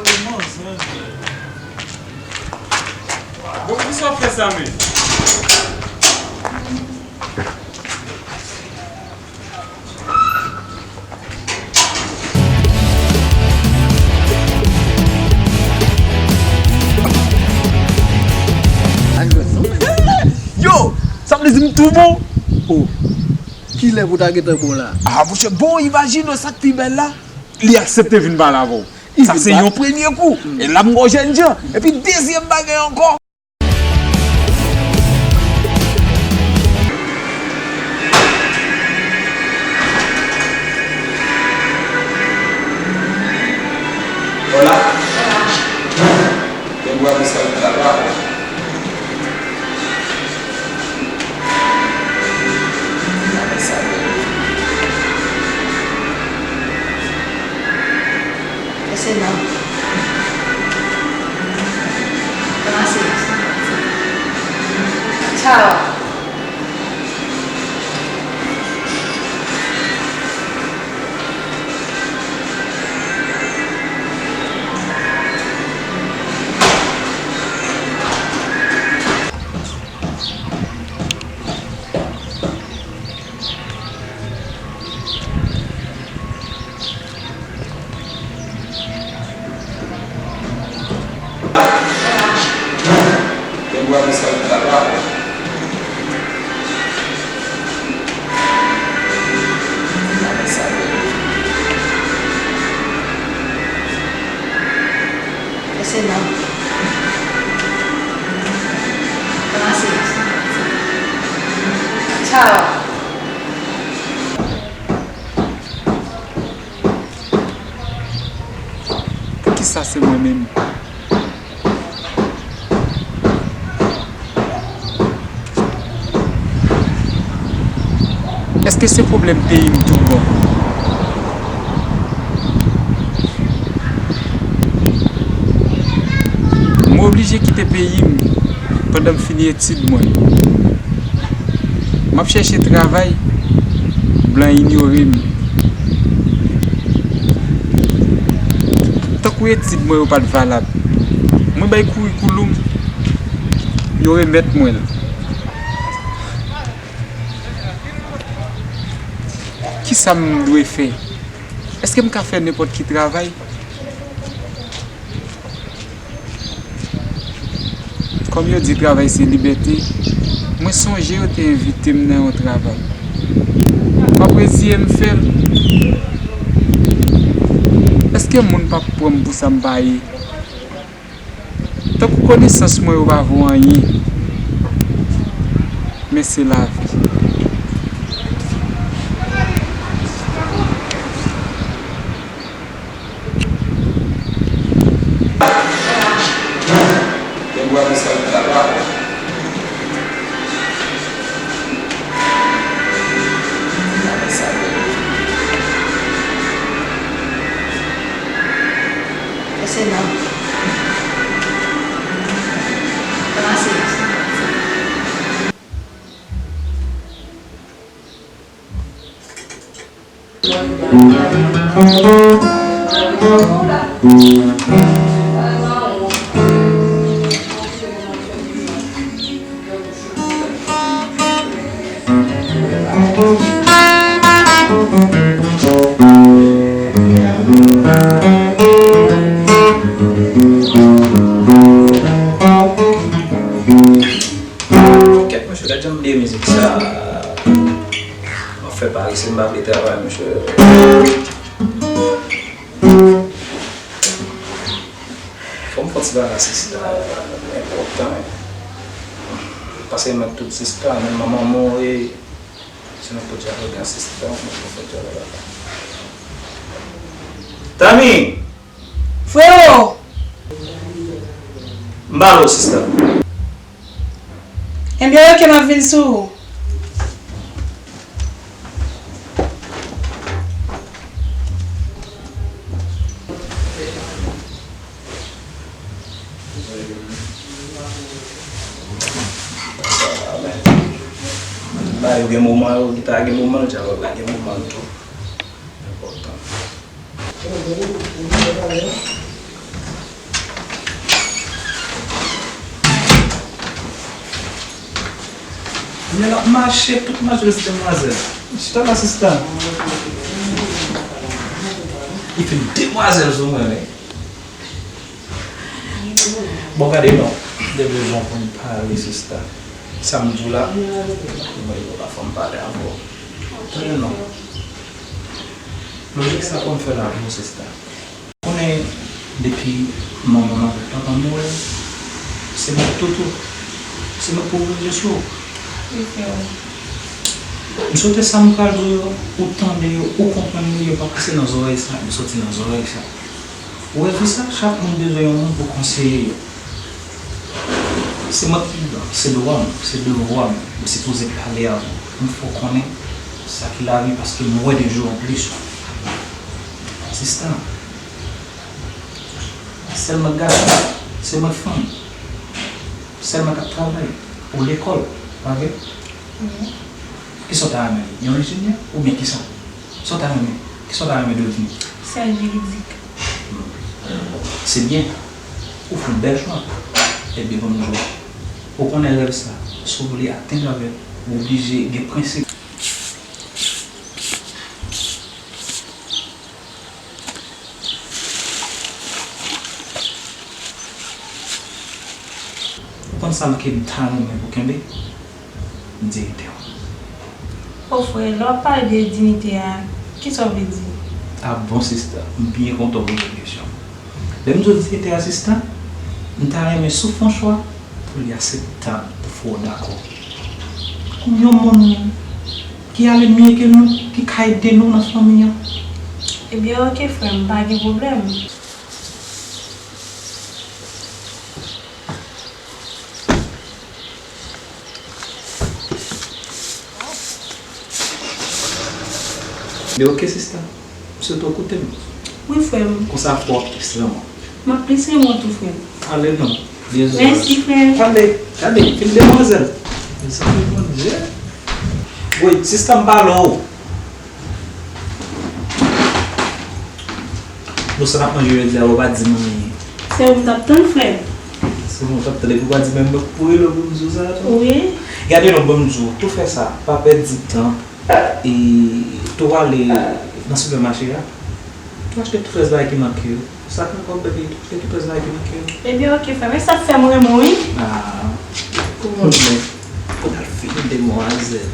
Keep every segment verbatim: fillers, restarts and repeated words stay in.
Bon, poukisa w ap fè sa menm? Yo! Sa vle di m tou bon? Oh, kilè pou ta gentan bon la? Ah, monchè, bon, imajine w sa k pi bèl la. Li aksepte vin pale avè w. Sa se yon premye kou. E la m wè w jènjan. Epi dezyèm bagay ankò. Hola. Tengo avisar el trabajo. Ese no. Gracias. Chao. Tengo avisar el trabajo. Ese no. Gracias. Chao. Poukisa se mwen menm? Èske se pwoblèm peyi m tout bon? Mwen oblije kite peyi m pandan m fini etid mwen. M ap chèche travay, blan inyore m. Tankou etid mwen yo pa t valab, mwen bay kourikouloum, yo remèt mwen l. Kisa m dwe fè? Èske m ka fè nenpòt ki travay? Kòm yo di travay se libète, mwen sonje yo te envite m nan yon travay. M ap reziye m fè l. Èske moun p ap pran m pou sa m pa ye? Tankou konesans mwen yo pa vo anyen, men se lavi. Tengo avisar el trabajo. Ese no. Gracias. Kèt mesye, gad jan m bliye mizik sa. M ap fè parese m pa vle travay, mesye. Fò m fè yon ti bagay sista, enpòtan. Paske m ak tout sista, menm manman m mouri, se nan pot dyalòg an sista, mwen fò fè dyalòg la. Tami! Frewo! M ba w sista. Ebyen, oke, m ap vin sou ou. Ba yo gen moman yo, gita gen moman l, djab la gen moman l tou. Enpòtan. Kounye a l ap mache, tout mache l se demwazèl. Chita la, sista. Li fin demwazèl sou mwen, wi. Bon, gade non, m te bezwen w pou n pale, sista. Sa m di w la, mwen yo pa fè m pale avè w. Tande non. Lojik sa pou m fè la pou w, sista. Konnen depi manman m avèk papa m mouri, se mwen k toutou, se mwen k privileje sou ou. Wi, frè m. M swete sa m pral di w yo, ou tande yo, ou konprann li, yo pa pase nan zòrèy sa, yo soti nan zòrèy sa. Ou wè vi sa, chak moun bezwen yon moun pou konseye yo. Se mwen k pi gran, se dwa m, se devwa m, m sipoze pale avè w, pou m fè w konnen sa ki lavi, paske m wè de jou an plis. Sista, sèl mwen k gason, se mwen k fanm, sèl mwen k ap travay, ou lekòl, pa vre? Kisa w ta renmen, yon enjenyè oubyen kisa? Sa w ta renmen? Kisa w ta renmen devni? Sèl jiridik. Se byen. Ou fè yon bèl chwa. Ebyen, ban m di w, ou konnen rèv sa, si w vle atenn avè l, ou oblije gen prensip. Ou konn sa m ke m ta renmen pou kenbe? Diyite w. O frè, lè w ap pale de diyite a, kisa w vle di? A bon, sista, m byen kontan w poze m kesyon. Lè m di w diyite a, sista, m ta renmen si w fè yon chwa pou li akseptab, pou fè w dakò. Kòm yon moun ki ale mye ke nou, ki ka ede nou nan fanmi an. Ebyen, oke, frè m, pa gen pwoblèm. Li oke, sista? M swete w koute m. Wi, frè m. Konsa, fò w ap plis renmen w. M ap plis renmen w tou, frè m. Ale non. Dezòd. Mèsi, frè m. Ale, gade, fin demwazèl. Mezanmi, Bondye. Wi, sista, m pale w. Bon, sa n ap manje jodi a, ou pa di m anyen. Se ou m t ap tann, frè m. Se ou m t ap tann, epi ou pa di menm mwen k pou rele w pou m di w sa tou? Wi. Gade non, ban m di w, tou fè sa, pa pèdi tan, e tou ale nan sipèmache a, tou achte tout rès bagay ki manke yo. Sa k nan kòb bèk li, tou achte tout rès bagay ki manke yo. Ebyen, oke, frè m, e sa k fè m renmen w, wi. Ah, ou konnen, pou n al fini demwazèl.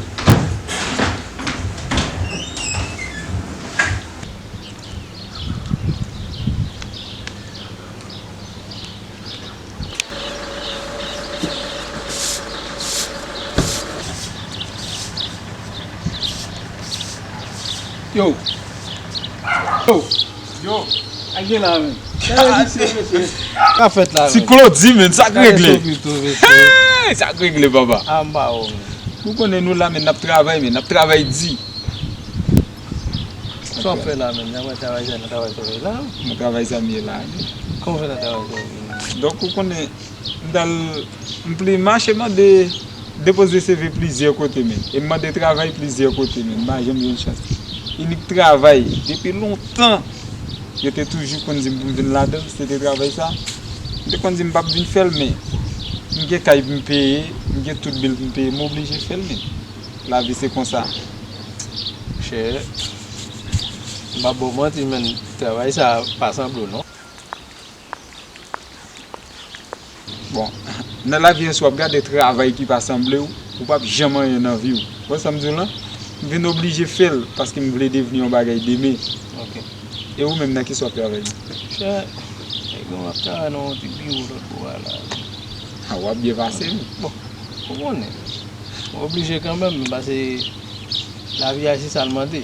Yo. Yo. Yo. Sa gen la, men? Sa fèt la, men? Ti Claudy, men, sa k regle? Hey, sa k regle, papa? A, m pa wè, men. Ou konnen nou la, men, n ap travay, men, n ap travay di. Sa w ap fè la menm? Nan travay sa, nan travay sa w ye la? Nan travay sa m ye la, wi. Kòman w fè nan travay sa w ye la? Donk, ou konnen, m t al, m pli mache mande depoze C V plizyè kote, men. E m mande travay plizyè kote, men. M pa janm jwenn chans. Inik travay, depi lontan, yo te toujou konn di m pou m vin ladan l, se te travay sa. M te konn di m p ap vin fè l, men m gen kay pou m peye, m gen tout bil pou m peye, m oblije fè l, men. Lavi se konsa. Monchè, m p ap ba w manti, men, travay sa a pa sanble w, non. Bon, nan lavi a, si w ap gade travay ki pa sanble w, ou p ap janm anyen nan vi w. Ou wè sa m di w lan? M vin oblije fè l paske m vle devni yon bagay demen. Ok. E ou menm, nan kisa w ap travay? Monchè, e bon, m ap travay nan yon ti biwo lòt bò a la. A, w ap byen pase, wi. Bon, ou konnen. Mwen oblije kanmenm, paske lavi a se sa l mande.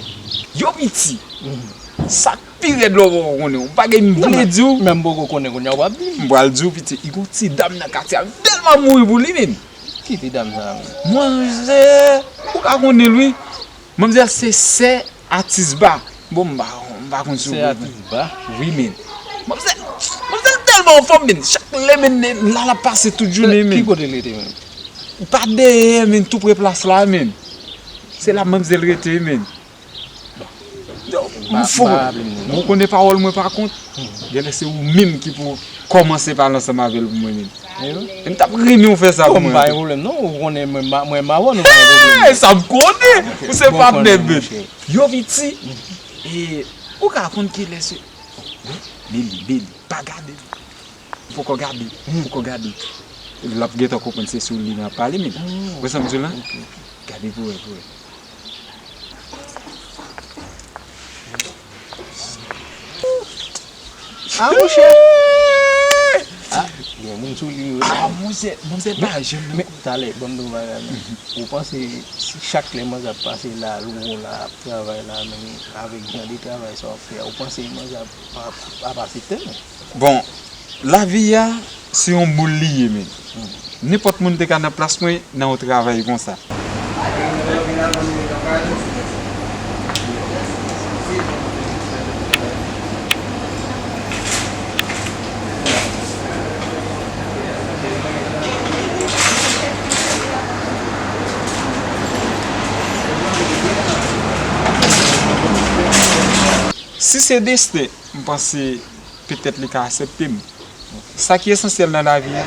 Yo, piti! Mhm. Sa k pi rèd la, w poko konnen. Yon bagay m vle di w. Non, men, men m poko konnen kounye a, w ap di m. M pral di w, piti. Li gon ti dam nan katye a, m tèlman mouri pou li, menm. Ki ti dam sa a, menm? Manzè, ou ka konnen l, wi. Manzè se sè Atis Ba. Bon, m pa, m pa konn si w konprann. Sè Atis Ba? Wi, men. Manzè, manzè tèlman anfòm, men. Chak lè, men, la l ap pase tout jounen, men. Ki kote l rete, menm? Pa dèyè, men, tou pre plas la, men. Se la manzè rete, men. Bon. M fou. M pa, m pa rele l non. Ou konnen pawòl mwen pa kont. Hmm. Genlè se ou menm ki pou kòmanse pale ansanm avè l pou mwen, men. E m t ap renmen w fè sa pou mwen. Bon, m pa gen pwoblèm non, ou konnen mwen, mwen m avè w, nou pa gen pwoblèm. Sa m konnen! Ou se patnè, men. Yo, Viti, e, ou ka konn kilè se. Wi, Beli, Beli, pa gade. Ou poko gade, ou poko gade. L ap gentan konprann se sou li m ap pale, men. Ou wè sa m di w la? Gade pou wè, pou wè. Ah, monchè. Ah, gen moun sou li, wi. Ah, monchè, monchè pa janm nan. Men, talè, ban m di w bagay, men. Ou panse si chak lè manzè ap pase la, Louko la, ap travay la, menm avèk jan de travay sa w ap fè a, ou panse manzè ap, ap, ap aksepte, men? Bon, lavi a, se yon boul li ye, men. Nenpòt moun te ka nan plas mwen nan yon travay konsa. Si se desten, m panse petèt li ka aksepte m. Sa ki esansyèl nan lavi a.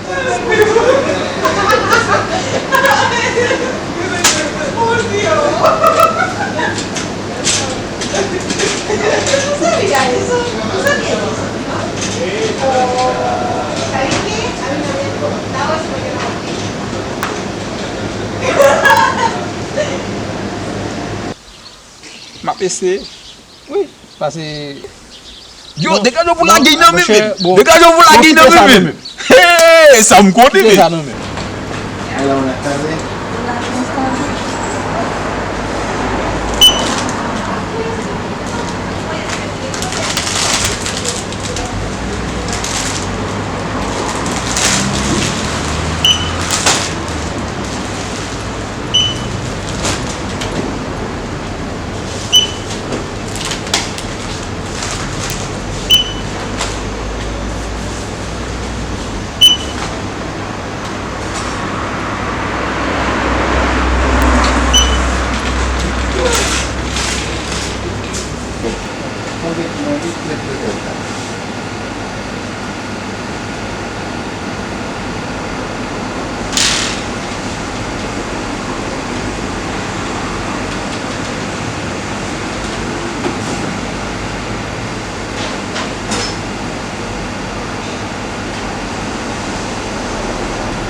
M ap eseye. Wi, paske yo, degaje w pou lage nan men men. Degaje w pou lage nan men men. Hey, sa m konnen men.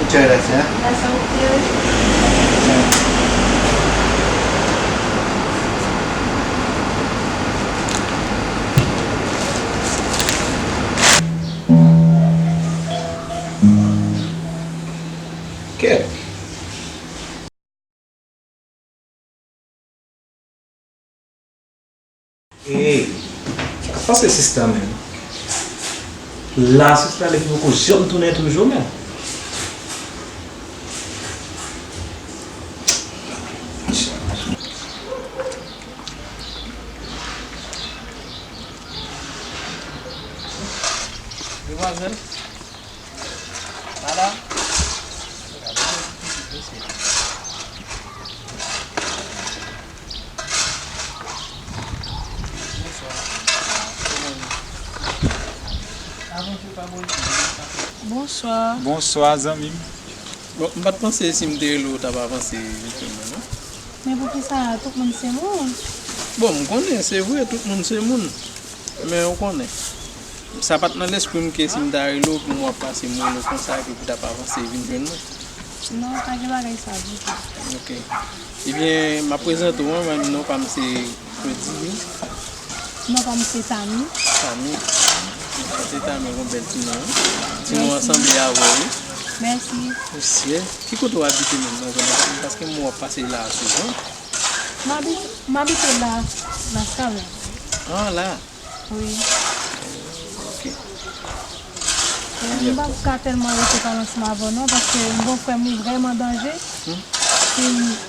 Muchas gracias. Kèt. Ey, sa k pase sista menm? La sista li poko janm tounen toujou menm. Demwazèl. Madanm. Gade yon ti pitit mesye. Bonswa. Kòman nou? Avanse pa bò isit. Bonswa. Bonswa, zanmi m. Bon, m pa t panse si m te rele w, w t ap avanse vin jwenn mwen, non. Men poukisa tout moun se moun? Bon, m konnen, se vre, tout moun se moun. Men ou konnen, sa pa t nan lespri m ke si m ta rele w pou m wè w ap pase m rele w konsa epi pou w t ap avanse vin jwenn mwen. Non, pa gen bagay sa ditou. Ok. Ebyen, m ap prezante w, mwen menm non pa m se Claudie. Non pa m se Tami. Tami. Anchante Tami, w gon bèl ti non wi. Ti non an sanble avè w wi. Mèsi. Monchè, ki kote w abite menm nan zòn nan? Paske m wè w ap pase la a souvan. M abite, m abite la, Laskal. Ah, la. Wi. Ok. E m p ap ka tèlman rete pale ansanm avè w non, paske m gon frè m li vrèman danje. Hmm. Si,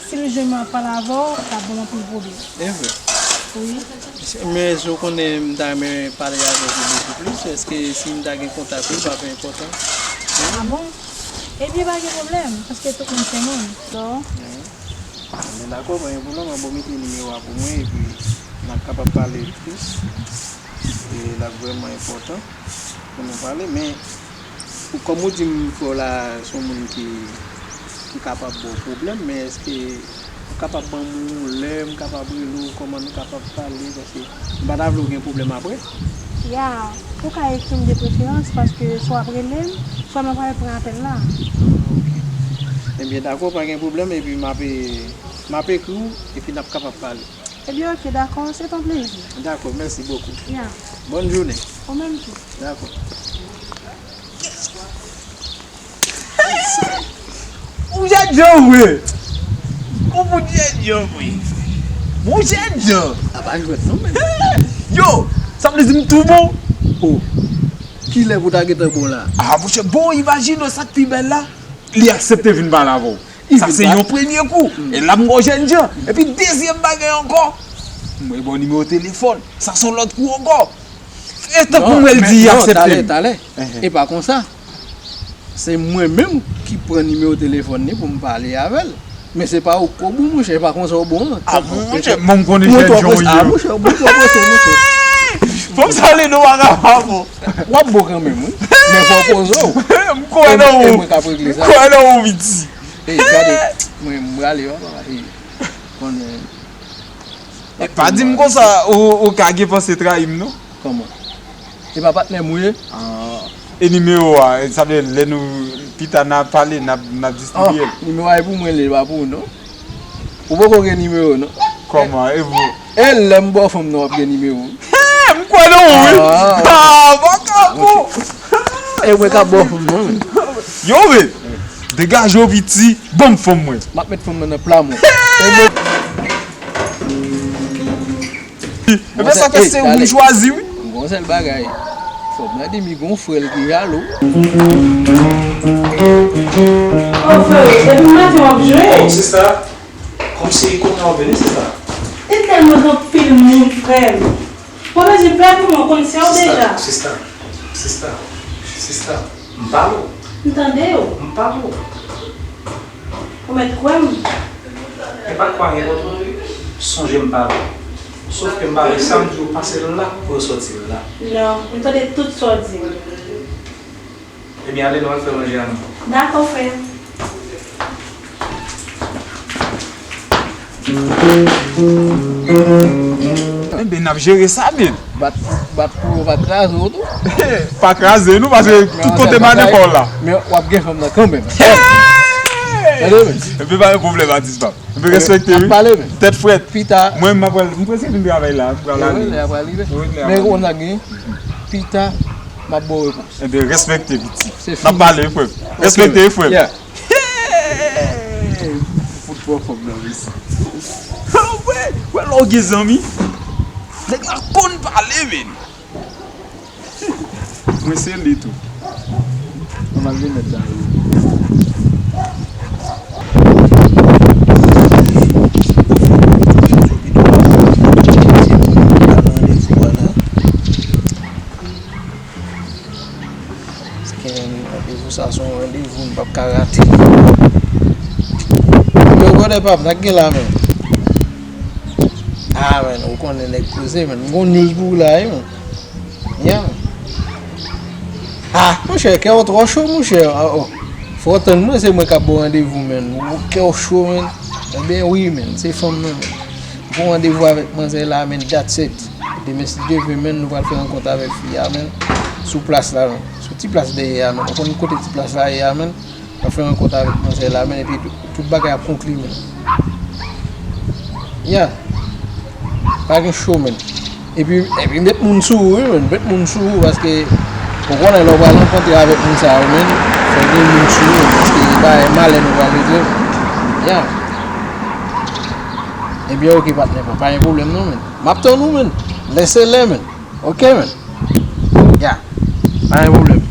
si l jwenn mwen ap pale avè w, l ap ban m anpil pwoblèm. E vre? Wi. Men èske w konnen m ta renmen pale avè w pou bokou plis? Èske si m ta gen kontak ou, l p ap enpòtan? Ah bon? Ebyen, pa gen pwoblèm, paske tout moun se moun. So, Mwen dakò, pa gen pwoblèm, mwen ba w mete nimewo a pou mwen, epi n ap kapab pale plis. E l ap vrèman enpòtan pou nou pale, men Kòm ou di m, frè w la se yon moun ki, ki kapab ba w pwoblèm, men èske ou kapab ban m yon lè, m kapab rele w, kòman nou kapab pale, paske m pa ta vle w gen pwoblèm apre. Ya, ou ka ekri m de preferans, paske swa w ap rele m, swa mwen pral pran apèl la. Ebyen, dakò, pa gen pwoblèm, epi m ap, m ap ekri w, epi n ap kapab pale. Ebyen, oke, dakò, se ton plezi. Dakò, mèsi bokou. Ya. Bòn jounen. Ou menm tou. Dakò. Ou jènjan vre. Ou pou jènjan vre. Mon jènjan. A pa jwèt non, men. Yo, sa vle di m tou bon. Oh. Kilè pou ta gentan bon la? Ah, monchè, bon, imajine w sa k pi bèl la. Li aksepte vin pale avè w. Sa se yon premye kou. E la m wè w jènjan. Epi dezyèm bagay ankò, mwen ba w nimewo telefòn. Sa se yon lòt kou ankò. E tankou mwen l di, li aksepte m. Talè, talè. E pa konsa. Se mwen menm ki pran nimewo telefòn li pou m pale avè l. Men se pa ou k bon, monchè, e pa konsa ou bon an. Ah, monchè, mwen m konnen jènjan w ye. Ah, monchè, ou bon twò prese, monchè. Fò m sale non, pa ka pa bon. W ap bon kanmenm, wi. Men fò w poze w. M kwè nan ou. E mwen k ap regle sa. M kwè nan ou, piti. Ey, gade, mwen, m prale, papa. Ey, konnen. E pa di m konsa, ou, ou ka gen panse trayi m, non? Kòman? E pa patnè m ou ye? Ah. E nimewo a, sa vle lè nou, pita n a pale, n a, n a distribye l. Ah, nimewo a e pou mwen li ye, e pa pou ou, non. Ou poko gen nimewo, non. Kòman? E vou? E lè m ba w fanm nan, w ap gen nimewo. He, m kwè nan ou, wi. Ah. Ah, baka pou. E mwen k ap ba w fanm nan, men. Yo, men. Degaje w, piti, ban m fanm mwen. M ap met fanm nan nan pla mwen. E mwen. Ebyen, sa fè se ou m chwazi, wi. M gon sèl bagay. Fò m gade, mi gon frè l ki jalou. Oh, frè, depi maten w ap jwe. Oh, sista, kòmsi kounye a w vini, sista? E tèlman gen anpil moun, frè m. Mwen bezwen pè pou mwen, w konn se w deja. Sista, sista, sista, m pale w. M tande w. M pale w. Ou mèt kwè m. E pa kwè nenpòt moun, wi. Sonje m pale w. Sof ke m pale sa m di w pase la pou yo sòti la. Non, m tande tout sa w di. Ebyen, ale, nou al fè manje a nou. Dakò, frè. Enben, n ap jere sa, men. Bat, bat pou yo pa t kraze w tou. Pa kraze nou, paske tout kote m ale fò w la. Men w ap gen fanm nan kanmenm. Tande, men. Enben, pa gen pwoblèm, atis pa m. Enben, respekte, wi. N ap pale, men. Tèt frèt. Pita. Mwen, m ap pral, m prèske fin travay la, m pral ale. Wi, lè a pral rive. Wi, lè a pral rive. Men ou konn sa k genyen? Pita, m ap ba w repons. Enben, respekte, piti. Se fini. N ap pale, frè m. Ok, respekte, frè m. Yeah. Hey! Fout twò fanm nan, mesye. Wè, wè lè w gen zanmi. Nèg la konn pale, men. Mwen se li tou. Mwen al remèt la yo. Paske randevou sa se yon randevou m p ap ka rate. Yo, brother pa m, sa k gen la, men? Ah, men, ou konnen nèg poze, men. M gon news pou ou la, wi, men. Yeah, men. Ah, monchè, kè w twò cho, monchè. Ah, oh. Fò w tann mwen, se mwen k ap ba w randevou, men. Ou kè w cho, men. Ebyen, wi, men. Se fanm nan, men. M pran randevou avèk manzè la, men. That's it. Demen, si Dye vle, men, nou pral fè rankont avèk fi a, men, sou plas la, men. Sou ti plas dèyè a, men. Ou konn kote ti plas la ye a, men? N ap fè rankont avèk manzè la, men, epi tout, tout bagay ap konkli, men. Ya. Pa gen cho, men. Epi, epi met moun sou ou, wi, men. Met moun sou ou, paske ou konnen lè w pral rankontre avèk moun sa yo, men, fò gen moun sou ou, men, paske e bagay malè nou pral regle, men. Ya. Ebyen, oke, patnè, pa gen pwoblèm non, men. M ap tann ou, men. Lè se lè, men. Oke, men. Ya. Pa gen pwoblèm.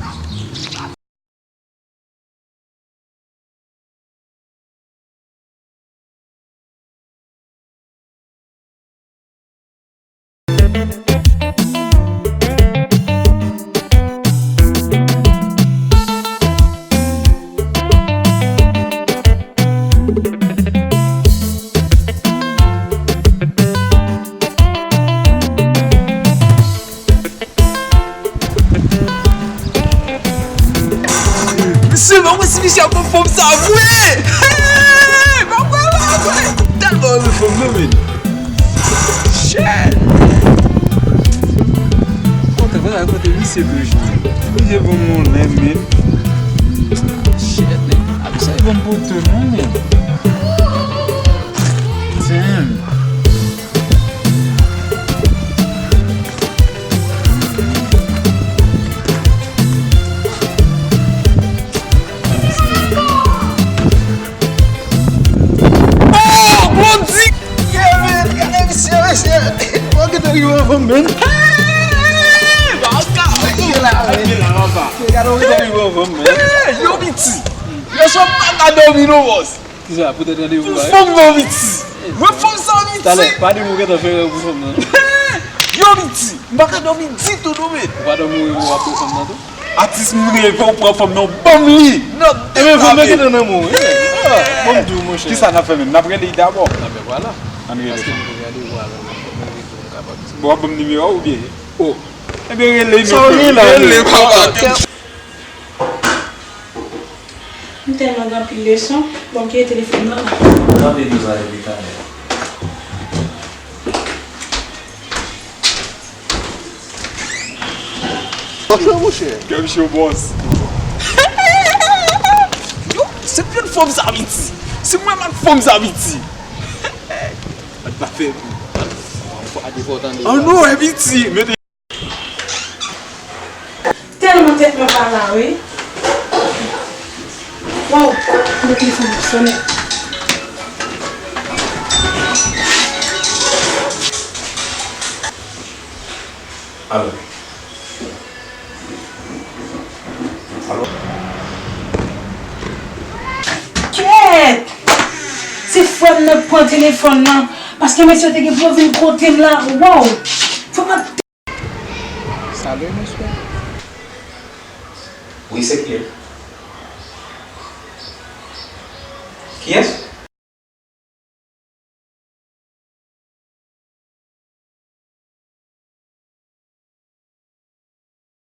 Misye ap pran fanm sa vre! Hey! M ap pran la vre! Tèlman renmen fanm nan, men. Shit! Kote, kote, kote misye toujou? Misye ban m yon lè, men. Shit, nèg. A misye ban m poto, non, men. Damn. Oh, Blondy! Yeah, man, gade misye, mesye. Ou gentan rive anvan m, man. Hey, baka! Gade ou gentan rive anvan m, man. Hey, yo, Biti. Yo, sa pa ka dòmi, non, boss. Kisa, poutèt randevou a, wi? Fanm nan, Biti. Wè fanm sa, Biti. Talè, pa di m ou gentan fè rèv pou fanm nan. Yo, Biti, m pa ka dòmi ditou, non, men. Ou pa dòmi, ou ap pran fanm nan tou? Atis, m reve ou pran fanm nan, ban m li. Non, ebyen, fanm nan gentan nan men w, wi. Ah, bon, m di w, monchè. Kisa n ap fè menm? N ap rele l dabò. Ah, ben, vwala. Ann rele. Paske m gen randevou avè l, m rele pou m kapab di. Bon, w ap ban m nimewo a oubyen? Oh. Ebyen, rele l, non, frè m. Rele, papa. M tèlman gen anpil leson. Bon, m kite telefòn nan la. Kanpe douz a depi talè. Monchè, monchè. Kè m cho, boss. Yo, se pye fanm sa, Biti. Se mwen mat fanm sa, Biti. Mwen pa fè. An nou, Biti. Mete Tèlman tèt mwen pa la, wi. Waw, mwen telefòn nan sonnen. Alo. Alo. Kèt! Se frè m nan k pran telefòn nan. Paske mesye te gen pou yo vin kote m la. Waw! Fò mwen Salut, mesye. Wi, se kiyès? Kiyès?